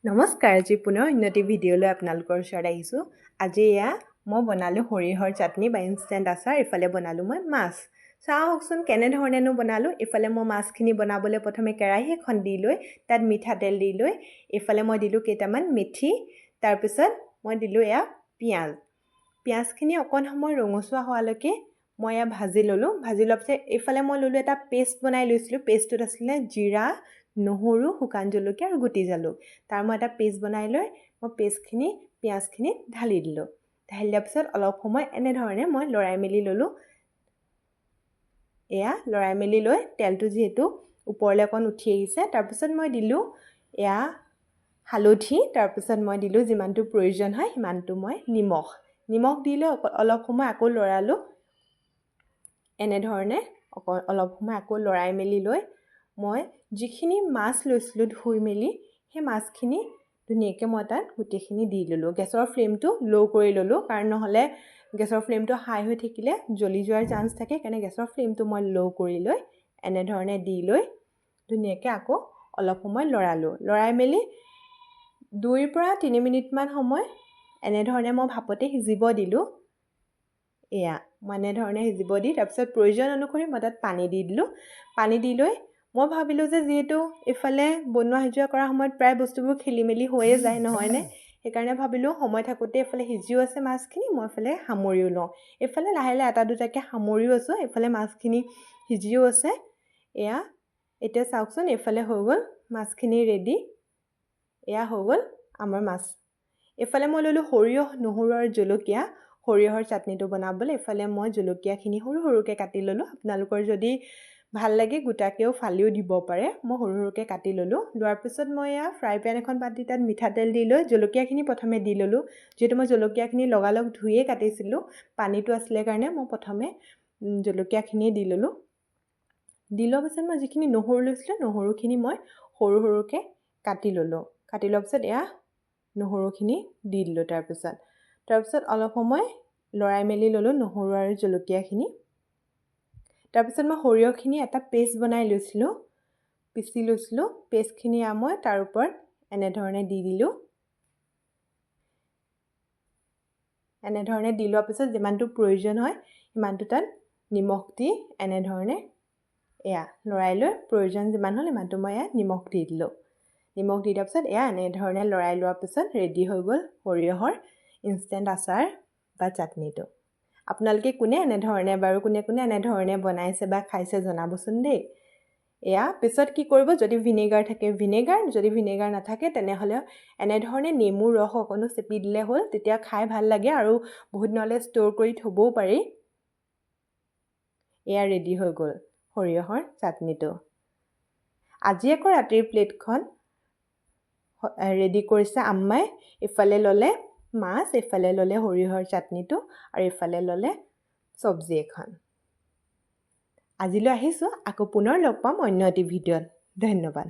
নমস্কাৰ, আজি পুনৰ অন্য এটি ভিডিঅ'লৈ আপোনালোকৰ ওচৰত আহিছোঁ। আজি এয়া মই বনালোঁ সৰিয়হৰ চাটনি বা ইনষ্টেণ্ট আচাৰ। ইফালে বনালোঁ মই মাছ। চাওঁ আহকচোন কেনেধৰণেনো বনালোঁ। ইফালে মই মাছখিনি বনাবলৈ প্ৰথমে কেৰাহী এখন দি লৈ তাত মিঠাতেল দি লৈ ইফালে মই দিলোঁ কেইটামান মেথি। তাৰপিছত মই দিলোঁ এয়া পিঁয়াজ। পিঁয়াজখিনি অকণ সময় ৰঙচুৱা হোৱালৈকে মই এয়া ভাজি ল'লোঁ। ভাজি লোৱাৰ পিছত এইফালে মই ল'লোঁ এটা পেষ্ট বনাই লৈছিলোঁ। পেষ্টটোত আছিলে জিৰা, নহৰু, শুকান জলকীয়া আৰু গুটি জালুক। তাৰ মই এটা পেষ্ট বনাই লৈ মই পেষ্টখিনি পিঁয়াজখিনিত ঢালি দিলোঁ। ঢালি দিয়াৰ পিছত অলপ সময় এনেধৰণে মই লৰাই মেলি ল'লোঁ। এয়া লৰাই মেলি লৈ তেলটো যিহেতু ওপৰলৈ অকণ উঠি আহিছে, তাৰপিছত মই দিলোঁ এয়া হালধি। তাৰপিছত মই দিলোঁ যিমানটো প্ৰয়োজন হয় সিমানটো মই নিমখ। নিমখ দি লৈ অলপ সময় আকৌ লৰালোঁ। এনেধৰণে অলপ সময় আকৌ লৰাই মেলি লৈ মই যিখিনি মাছ লৈছিলোঁ ধুই মেলি, সেই মাছখিনি ধুনীয়াকৈ মই তাত গোটেইখিনি দি ল'লোঁ। গেছৰ ফ্লেমটো ল' কৰি ল'লোঁ, কাৰণ নহ'লে গেছৰ ফ্লেমটো হাই হৈ থাকিলে জ্বলি যোৱাৰ চান্স থাকে। সেইকাৰণে গেছৰ ফ্লেমটো মই ল' কৰি লৈ এনেধৰণে দি লৈ ধুনীয়াকৈ আকৌ অলপ সময় লৰালোঁ। লৰাই মেলি 2ৰ পৰা 3 মিনিটমান সময় এনেধৰণে মই ভাপতে সিজিব দিলোঁ। এয়া মই এনেধৰণে সিজিব দি তাৰপিছত প্ৰয়োজন অনুসৰি মই তাত পানী দি দিলোঁ। পানী দি লৈ মই ভাবিলোঁ যে যিহেতু এইফালে বনোৱা সিজোৱা কৰাৰ সময়ত প্ৰায় বস্তুবোৰ খেলি মেলি হৈয়ে যায়, নহয়নে? সেইকাৰণে ভাবিলোঁ সময় থাকোঁতে এইফালে সিজিও আছে মাছখিনি, মই এইফালে সামৰিও লওঁ। এইফালে লাহে লাহে এটা দুটাকৈ সামৰিও আছোঁ, এইফালে মাছখিনি সিজিও আছে। এয়া এতিয়া চাওকচোন, এইফালে হৈ গ'ল মাছখিনি ৰেডি। এয়া হৈ গ'ল আমাৰ মাছ। এইফালে মই ল'লোঁ সৰিয়হ, নহৰু আৰু জলকীয়া সৰিয়হৰ চাটনিটো বনাবলৈ। এইফালে মই জলকীয়াখিনি সৰু সৰুকৈ কাটি ল'লোঁ। আপোনালোকৰ যদি ভাল লাগে গোটাকৈও ফালিও দিব পাৰে। মই সৰু সৰুকৈ কাটি ল'লোঁ। লোৱাৰ পিছত মই এয়া ফ্ৰাই পেন এখন পাতি তাত মিঠাতেল দি লৈ জলকীয়াখিনি প্ৰথমে দি ল'লোঁ। যিহেতু মই জলকীয়াখিনি লগালগ ধুইয়ে কাটিছিলোঁ, পানীটো আছিলে কাৰণে মই প্ৰথমে জলকীয়াখিনিয়ে দি ল'লোঁ। দি লোৱাৰ পিছত মই যিখিনি নহৰু লৈছিলোঁ, নহৰুখিনি মই সৰু সৰুকৈ কাটি ল'লোঁ। কাটি লোৱাৰ পিছত এয়া নহৰুখিনি দি দিলোঁ। তাৰপিছত অলপ সময় লৰাই মেলি ল'লোঁ নহৰু আৰু জলকীয়াখিনি। তাৰপিছত মই সৰিয়হখিনি এটা পেষ্ট বনাই লৈছিলোঁ, পিচি লৈছিলোঁ। পেষ্টখিনি মই তাৰ ওপৰত এনেধৰণে দি দিলোঁ। এনেধৰণে দি লোৱাৰ পিছত যিমানটো প্ৰয়োজন হয় সিমানটো তাত নিমখ দি এনেধৰণে এয়া লৰাই লৈ প্ৰয়োজন যিমান হ'ল সিমানটো মই ইয়াত নিমখ দি দিলোঁ। নিমখ দি দিয়াৰ পিছত এয়া এনেধৰণে লৰাই লোৱাৰ পিছত ৰেডি হৈ গ'ল সৰিয়হৰ ইনষ্টেণ্ট আচাৰ বা চাটনিটো। আপোনালোকে কোনে এনেধৰণে বাৰু কোনে কোনে এনেধৰণে বনাইছে বা খাইছে জনাবচোন দেই। এয়া পিছত কি কৰিব, যদি ভিনেগাৰ থাকে ভিনেগাৰ, যদি ভিনেগাৰ নাথাকে তেনেহ'লে এনেধৰণে নেমুৰ ৰস অকণো চেপি দিলে হ'ল। তেতিয়া খাই ভাল লাগে আৰু বহুত দিনলৈ ষ্ট'ৰ কৰি থ'বও পাৰি। এয়া ৰেডি হৈ গ'ল সৰিয়হৰ চাটনিটো। আজি আকৌ ৰাতিৰ প্লেটখন ৰেডি কৰিছে আম্মাই। ইফালে ল'লে মাছ, ইফালে ল'লে সৰিয়হৰ চাটনিটো আৰু ইফালে ল'লে চব্জি এখন। আজিলৈ আহিছোঁ, আকৌ পুনৰ লগ পাম অন্য এটি ভিডিঅ'ত। ধন্যবাদ।